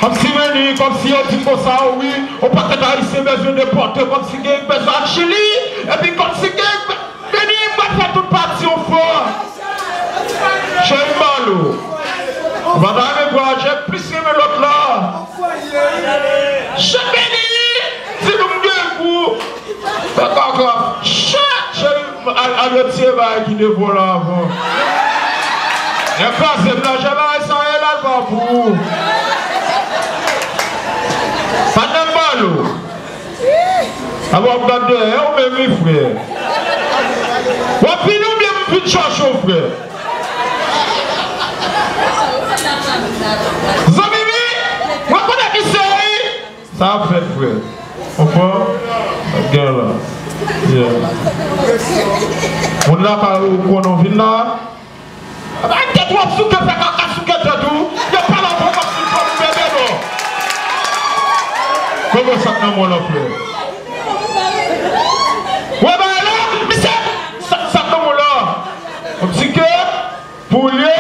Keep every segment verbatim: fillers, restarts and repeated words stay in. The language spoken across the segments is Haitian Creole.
Kòmsi Beni, kòmsi yo di konsa, wi, yon pakèt Ayisyen bezwen depòte, kòmsi gen bezwen al Chili, epi kòmsi gen Beni pral fè tout pati yon fò. Cheri Malo, ou pa ta renmen vwayaje plis renmen lòt la. Cheri Beni, di nou m gen gou. Fè kaka. Chè, cheri, al, al retire bagay ki devan w la avan. Nèg kraze m nan, jan bagay sa ye la, l pa pou ou. Patnè m Malo. Apa w ap gade dèyè w menm wi, frè. W ap vini oubyen m vin chache w, frè? Zanmi m, mwen konnen ki se wi. Sa ap fèt, frè. Ou fò? Gen la. Yeah. Moun lakay ou konnen w vin la. Ay, tèt w ap souke, fè kaka souke tèt ou. Yo pale anpil kòmsi w fò m bebe non. Kòman sa k nan mwen la, frè? Wè bagay la, misye, sa, sa k nan mwen la. Yon ti kè, pou l ye,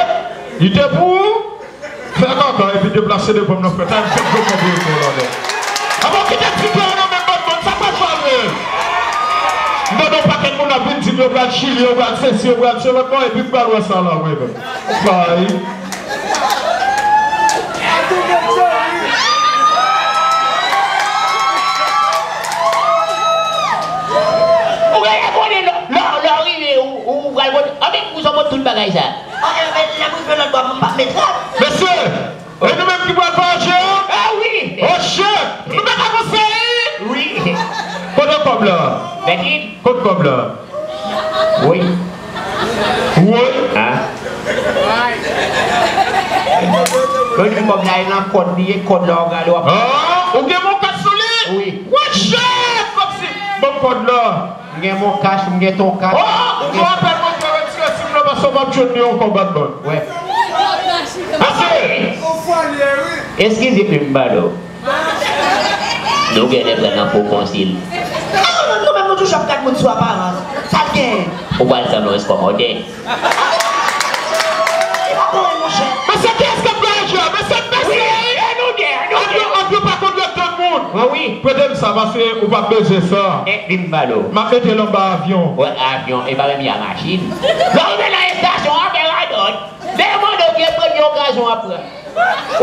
li te pou ou. Fè kaka epi deplase devan m nan frè. Sa m fèk vle konprann pou w la. Avan w kite ti kè nan men bann moun, sa pa fè vre. M tande yon pakèt moun ap vin di m yo pral Chili, yo pral sesi, yo pral se lòt bò, epi m pral wè sa la, mwen menm. Fay. Ou genlè konnen lè, lè, lè w rive, ou, ou pral pote, anben, ou sa pote tout bagay sa. Ah, eh, men, lè m rive lòt bò, m p ap met rad. Mesye, e nou menm ki pral vwayaje a? Ah, wi. Oh, shit! Nou mèt avanse, wi. Wi. Kote kòb la? Mèt vin. Kote kòb la? Woy. Woy. Hein? Yo di kòb la, e nan kòd li ye, kòd la, w gade, w ap... Ah, ou gen mon kach sou li? Wi. Woy, shit! Kòmsi, ban m kòd la. M gen mon kach, m gen ton kach. Oh, ou gen rapèl mwen te retire sim nan paske w p ap jwenn li ankò, Batman. Wè. Ase! Eskize m, m ba nou. Nou genlè pran nan fo konsil. Ah, nou menm, nou toujou ap gad moun sou aparans. Sa l gen? Ou pral sanble yon eskòmòtè. Li pa bon, monchè. Mesye, kiyès k ap vwayaje a? Mesye, mesye! Wi, e nou de, e nou de. Avyon, avyon pa konn ret tann moun. Mwen, wi. Prete m sa, paske ou p ap bezwen sa. E, vin m ba nou. M ap mete l anba avyon. Wè, avyon, e pa menm ya machin. Lè w rive nan estasyon an, fè radòt. Demande w ki premye okazyon w ap pran.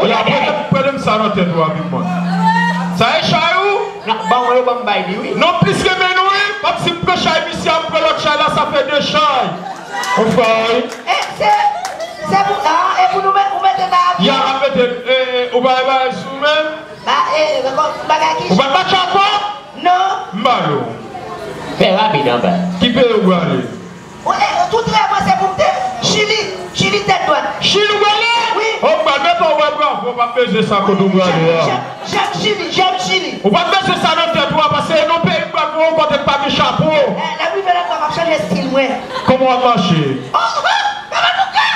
Ou tande? Prete m sa nan tèt ou rapidman. Sa e chay ou? Non, ban mwen yo, ban m bay li, wi. Non, plis renmen nou, wi. Kòmsi m pran chay misye, m pran lòt chay la, sa fè de chay. On fay. E, se, se pou, ah, e pou nou met, ou mete nan avyon? Ya, m ap mete, e, e, ou bay bagay sou men. Ba, e, e, kon, bagay ki... Ou pa t match ankò? Non. M ba nou. Fè rapid anba. Ki peyi ou prale? Ou, e, tou trè mwen se pou m te Chili, Chili tèt dwat. Chili ou prale? Wi. O, m pral mete w wè bravo, w p ap bezwen sa kote ou prale a. J'aime, j'aime Chili, j'aime Chili. Ou p ap bezwen sa nan tèt ou a, paske e nan peyi m pral voye w kote k pa gen chapo. E, lè m rive lòt bò, m ap chanje estil mwen. Kòman w ap mache? Oh, oh, papa Touka!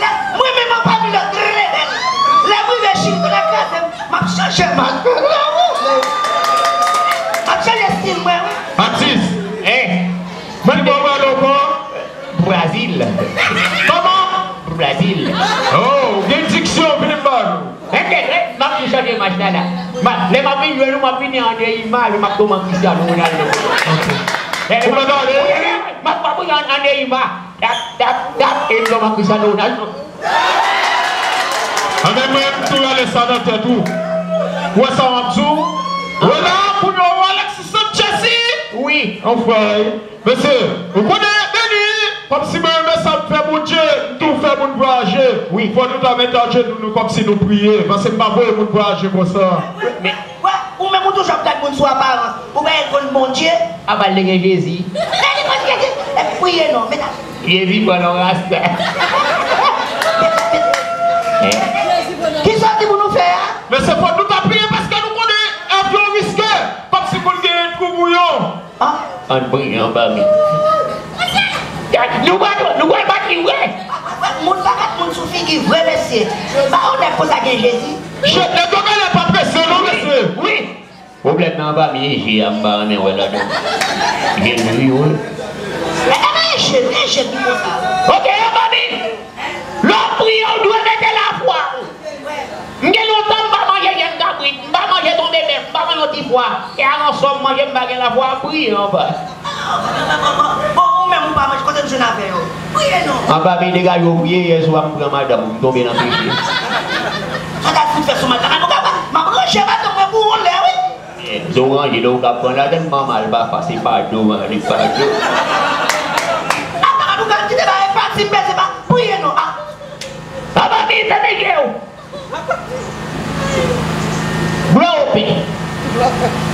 Lè, mwen menm anpami lòt, lè m rive Chili, kote kraze m, m ap chanje mache. M ap chanje estil mwen, wi. Atis. Eh. Mwen bon, mwen loko. Brazil. Kòman? Brazil. Oh, gen diksyon, vin ba nou. Enkyete, m ap tou chanje match la, la. Ma, lè m ap vin jwe nou, m ap vini an Neymar, m ap touman Cristiano Ronaldo. Ok. Eh, ou mèt ale? M ap, m ap vini an, an Neymar. Tap, tap, tap, e m touman Cristiano Ronaldo. Anben mwen, m tou rale sa nan tèt ou. Ou wè sa m ap di w? Ou wè la, kounye a, ou wè Alexis Sanchez? Wi. Anfrè. Mesye, ou konnen Beni, kòmsi mwen renmen sa m fè Bondye, m tou fè moun vwayaje. Wi. Fò nou ta met ajenou nou kòmsi nou priye, paske m pa voye moun vwayaje konsa. Men, wè, ou menm ou toujou ap gad moun sou aparans. Ou pa konn Bondye? Apa l te gen Jezi? Men li konn Jezi. Epi priye non, met a... Jezi pran nan rasta. Kisa w di pou nou fè a? Mesye, fò nou ta priye paske nou konnen avyon riske, kòmsi konn gen twou bouyon. Ann priye anba mi. Nou pral, nou pral bat li vre. Moun pa bat moun sou figi vre, mesye. Ba yon nèg konsa gen Jezi. Chèf, nèg yo genlè pa prese non, mesye. Wi. Pwoblèm nan anba mi e je a, m pa renmen wè ladan. Je l dri wi. E, e pa je, e je ki konsa. Ok, anba mi. Lè w priye, w dwe mete lafwa w. M gen lontan m pa manje vyann yon ti fwa. E avan sò m manje, m pa gen lafwa, priye anba. Bon, ou menm ou pa manje, kote m jwenn avè yo? Priye non. Anba, men degaje w priye, yè swa m pran madanm ou, m tonbe nan peche. Sa ta fout fè sou madanm. An nou ka pa, m ap ranje madanm mwen pou yon lè, wi. Byen, lè w ranje, lè w ka pran ladann manman l, pa fase pa do, man, li pa do. Apa, an nou ka kite ba e pati, m pèse pa, priye non. Ah. Papa, men fèmen je w. Glwa o Pè.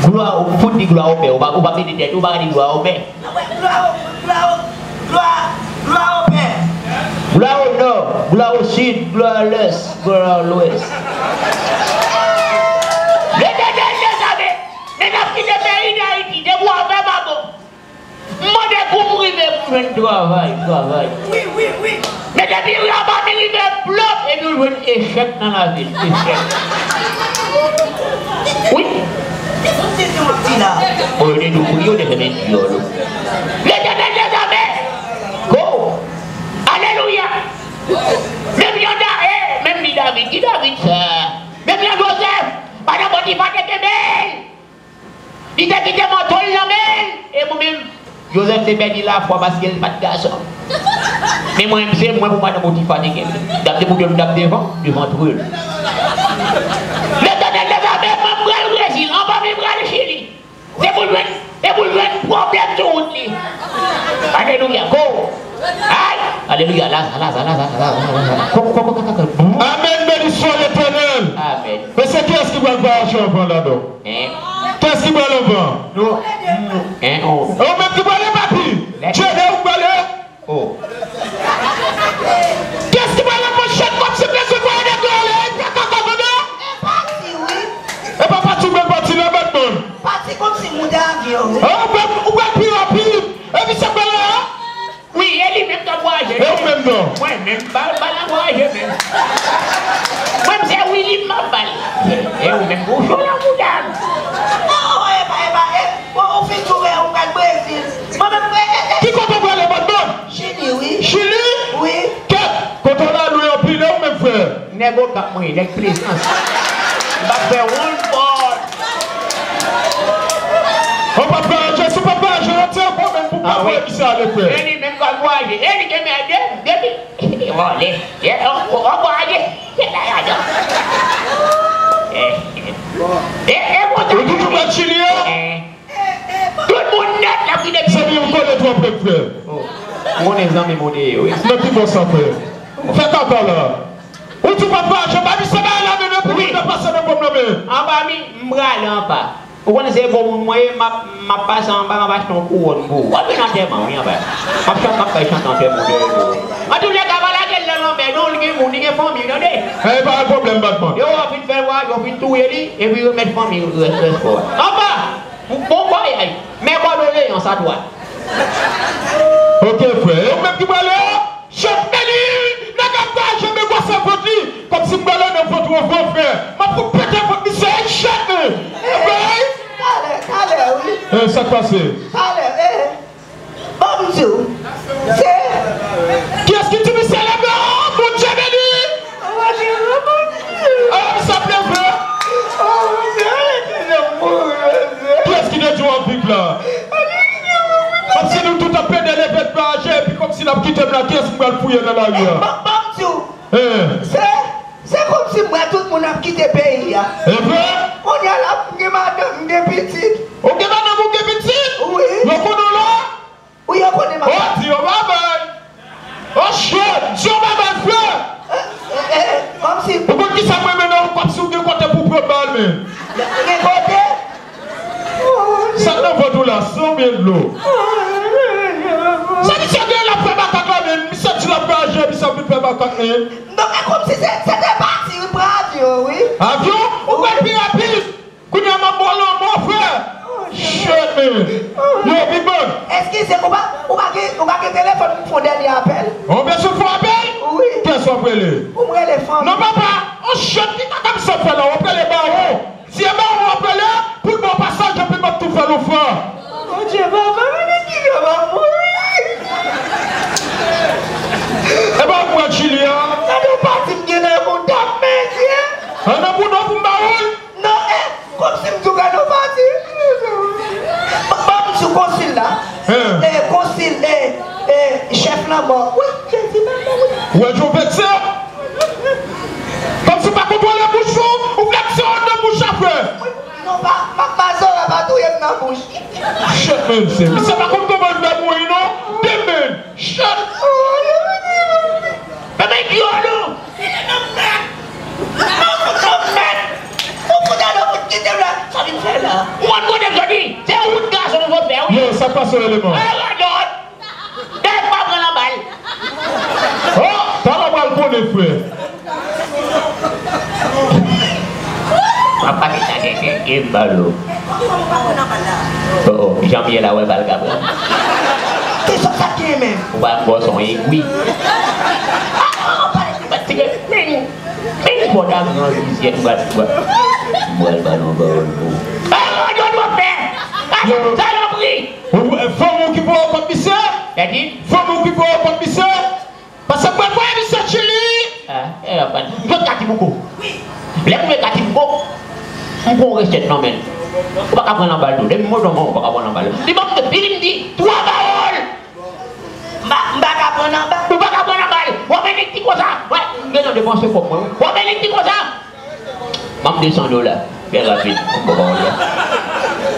Glwa o, fout di glwa o Pè. Ou pa, ou pa mete tèt ou, ou pa di glwa o Pè. Glwa o, glwa o, glwa, glwa o Pè. Glwa o nò, glwa o sid, glwa o lès, glwa o lwès. Letènèl dèzame, men n ap kite peyi Dayiti, depi w ap fè pa bon. M mande pou m rive pou m jwenn travay, travay. Wi, wi, wi. Men depi rabat li rive plop, epi w jwenn echèk nan lavi l, echèk. Wi. Kisa w te di w ap di la? O, yo te di w priye, yo te fè men dyòl. Letènèl dèzame. Go. Alelouya. Menm jan Da, eh, menm li David, ki David sa? Menm jan Jozèf, pandan Potifa te kenbe l. Li te kite manto l nan men l. E mwen menm, Jozèf te pèdi lafwa paske l pa t gason. Men mwen, se mwen pou madanm Potifa te kenbe. Dap de pou de m dap devan, devan twe l. Letènèl dèzame, mwen m pral Brezil, anba men pral Chili. Se pou l jwenn, se pou l jwenn pwoblèm sou wout li. Alelouya, go! Ay! Alelouya, Laza, Laza, Laza, Laza, Laza, Laza. Koko, koko, koko, koko. Amèn, benediksyon Letènèl. Amèn. Men se kiyès ki pral vwayaje anvan la, non? Hein? Kiyès ki pral anvan? Nou, nou, hein, oh. E ou menm ki pral, papi? Jede ou pral? Oh. Kiyès ki pral anvan? Chèf kòm se presevwa nèg yo ale, e pa kaka vanda? E pati, wi. E pa pati, ou pral pati la, Batman. Pati kòmsi mouda avyon, wi. E ou pral, ou pral pi rapid. E misye pral la? Wi, e li menm k ap vwayaje. E ou menm non? Mwen menm, pa, pa nan vwayaje menm. Mwen, m se Willy m ap ba l. E ou menm, ou cho nan mouda m. Oh, e pa, e pa, e, ou, ou fin tou wè, ou pral Brezil. Mwen menm, e, e, e. Ki kote w prale, Batman? Chili, wi. Chili? Wi. Kèt, kote w la lwen anpil, e ou menm, frè? Nèg Okap mwen ye, nèg Plezans. M pa fè wonn fò. Ou pa vwayaje, si w pa vwayaje, yo tye ankò menm pou pa voye misye ale, frè. E li menm k ap vwayaje. E li gen mède, depi. Vòlè. E, o, o, o, vwayaje. Se la, la, la. E, e, e, e, kontan. Ou toujou bat Chili, an? E. Tout moun nèt la ki depi. Zanmi m, kole twò pre, frè. Oh. Ou konnen zanmi m ou te ye, wi. Nan ki bò sa, frè? Fè kaka la. Ou di w p ap vwayaje, pa misye bay la men epi moun nan pase nan gòm nan men. Anba mi, m prale anba. Ou konnen se bon moun mwen ye, m ap, m ap pase anba, m ap achte yon kouwòn pou ou. W ap vin antèman, wi, anba. M ap chante, m ap fè chante antèman dèyè do. Antoulèka, pa lage l nan lanmè, non, li gen moun, li gen fanmi, tande. E pa gen pwoblèm, Batman. Yo, w ap vin fè vwayaje, yo fin touye li, epi remèt fanmi rès, rès kò a. Anba! Bon vwayaj, mes condoléances à toi. Ok, frè. E ou menm ki prale a? Chèf Meli, nèg ap vwayaje, men gwosè vant li. Kòmsi m prale nan vant yon vrè frè. M ap fout pete vant misye, e chèf, men. Talè, talè, wi. E, sa k pase? Talè, e. Ban m di w. Se. Kiyès ki di misye leve? Oh, Bondye beni! Ah, misye ap leve. Kiyès ki te di w ap viv la? Kòmsi nou tout ap pede leve vwayaje, epi kòmsi n ap kite m la, kiyès m pral fouye nan lari a? Ban, ban m di w. Eh. Se, se kòmsi m wè tout moun ap kite peyi a. E vre? Kounye a la, m gen madanm, m gen pitit. Ou gen madanm, ou gen pitit? Wi. Yo konnen w la? Wi, yo konnen m ap. Oh, di yo babay. Oh, shit, di yo babay, frè. Eh, eh, eh, kòmsi. Ou konn kisa m renmen nan ou, kòmsi ou gen kote pou pran bal, men. Gen kote? Sa k nan vant ou la, san byen dlo. Sa misye gen la fè makak la, men. Misye di l ap vwayaje, misye ap vin fè makak, men. Donk, e kòmsi se, se te pati, wi, pran avyon, wi. Avyon? Ou pral pi rapid. Kounye a m ap ba w lanmò, frè. Shit, man. Yo, Big Man. Eskize, ou pa, ou pa gen, ou pa gen telefòn pou fè yon dènye apèl? Ou bezwen fè yon apèl? Wi. Kiyès w ap rele? Pou m rele fanmi. Non, papa. Oh, shit, ki kaka misye ap fè la? W ap rele bawon. Si e bawon w ap rele, pou l ba w pasaj, epi m ap tou fè l yon fwa. Bondye, papa, men ki jan m ap mouri. E pa w pran Chili a? Gade yon pati m gen nan mouda m, mesye. An nan mouda w pou m ba w l? Non, e, Si m tou ka nou pati. Ban m di w konsil la. Hein? Eh, konsil, eh, eh, chèf lanmò. Wi, Jezi menm, wi. Ou wè jan w vekse? Kòmsi w pa kontwole bouch ou, ou vle pse w nan bouch apre. Non, pa, pa, pa Zora pa touye m nan bouch. Shit, men, se, misye pa konn kòman l fè mouri, non. Demen. Shit. Bebe, idiot, non. Ou fout nan mèd. Ou fout nan mèd. Ou fout nan mèd. Ou fout kite m la. Sa vin fè la. Ou konn kote m soti? Se wout gason nou sot fè, wi. Yo, sa k pase, eleman? Radòt. Dèyè pa pran nan bal. Oh, talè w pral konnen, frè. Papa ki sa tete, e m bal ou. Oh, oh, jan m ye la, wè bal ka pran. Kesyon sa ki menm? Ou pa m bò son egwi. Pati ke, men, men, bò ta gran vizyè, m pral, m pral, m pral ba nou pawòl pou. Pawòl yo dwe fè. Yo. Salopri. Ou, eh, fanm ou ki voye w kont misye? Sa di? Fanm ou ki voye w kont misye? Paske mwen voye misye Chili. Ah, e la pa. Jwenn Katibuco. Lè m jwenn Katibuco, m pran yon rechèt nan men l. Ou pa ka pran nan bal tou. Depi m monte yon moun, ou pa ka pran nan bal. Li ban m de, li di m di twa pawòl. M pa, m pa ka pran nan bal. Ou pa ka pran nan bal. W ap vin di konsa. Wè, m gen nan depanse kòb mwen, wi. W ap vin di konsa. Ban m de san dola. Byen rapid. M poko wè.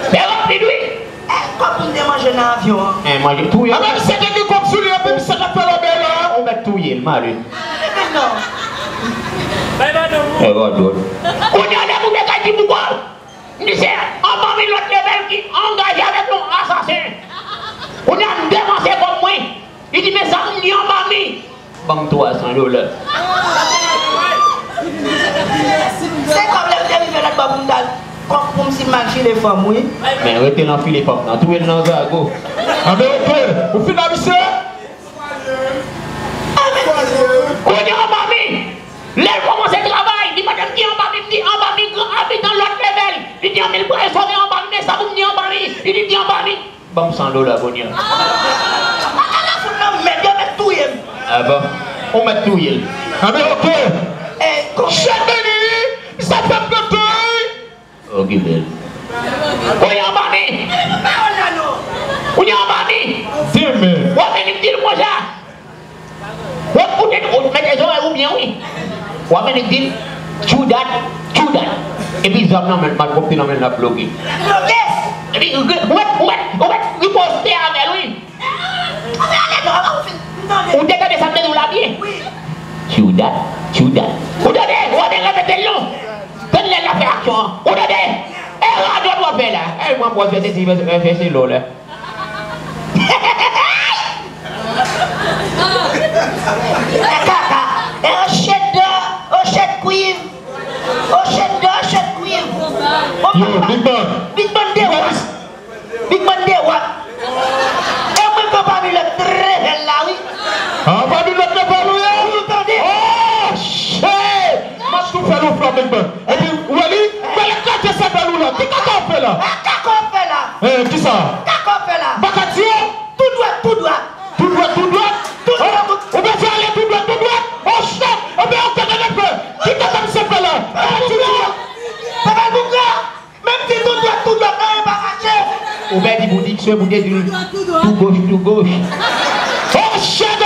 Byen rapid, wi. Eh, kòb pou m te manje nan avyon an. Eh, manje touye. Anben, misye te gen kòb sou li, epi misye t ap fè lòbèy la. Ou mèt touye l, male. Non. Eh, radòt. Kounye a, lè moun te ka di pou kòb, misye anba men lòt levèl ki angaje avèk yon asasen. Kounye a, m depanse kòb mwen. Li di, men sa pou m di anba men. Ban m twa san dola. Se kòb lè m te rive lòt bò pou m t al, kòb pou m si m al file fanm, wi. Men rete nan file fanm nan, touye l nan zago. Anben, oke, ou fin a misye? Kounye a anba men. Lè l kòmanse travay, li mande m ki anba men, m di anba men gran abitan lòt levèl. Li di anben l pral sove anba men, men sa pou m di anba men. Li di di anba men. Ban m san dola kounye a. Papa ka fout nan mèd, yo mèt touye m. Ah bon? Ou mèt touye l. Anben, oke. Eh, chèf Benini, sa fè m kontan, wi. Okipe l. Kounye a anba men. Pawòl la non. Kounye a anba men. Demen. W ap vin di l konsa. W ap koute, w mete zòrèy ou byen, wi. W ap vin di l, true dat, true dat. Epi zam nan men l, malpwòpte nan men l, l ap bloke. Epi, ou mèt, ou mèt, ou mèt riposte avè l, wi. Ou te tande sa m te di w la byen? True dat, true dat. Ou tande? W ap vin repete l non. Tann lè l ap fè aksyon an. Ou tande? E radòt w ap fè la. E mwen, mwen fè se, fè se lò la. Kaka, e yon chèt dò, yon chèt kwiv, yon chèt dò, yon chèt kwiv. Yo, Big Man. Big Man de wòt. Big Man de wòt. E mwen k anba men lòt levèl la, wi. Anba men lòt levèl ou ye? Ou tande? Oh, shit! M ap tou fè l yon flank, Big Man. Epi, ou wè li? Fè l eklate sèvèl ou la. Ki kaka w fè la? Eh, kaka w fè la? Eh, kisa? Kaka w fè la? M pa ka di yo? Tou dwat, tou dwat. Tou dwat, tou dwat. Tou dwat, tou dwat. Ou bezwen ale tou dwat, tou dwat? Oh, shit! Ebyen, oke, gade fè. Ki kaka misye fè la? Eh, ti tou. Sèvèl boukran. Menm di tou dwat, tou dwat, anyen pa mache. Ou pèdi pou diksyon, pou te di tou goch, tou goch. Oh, shit!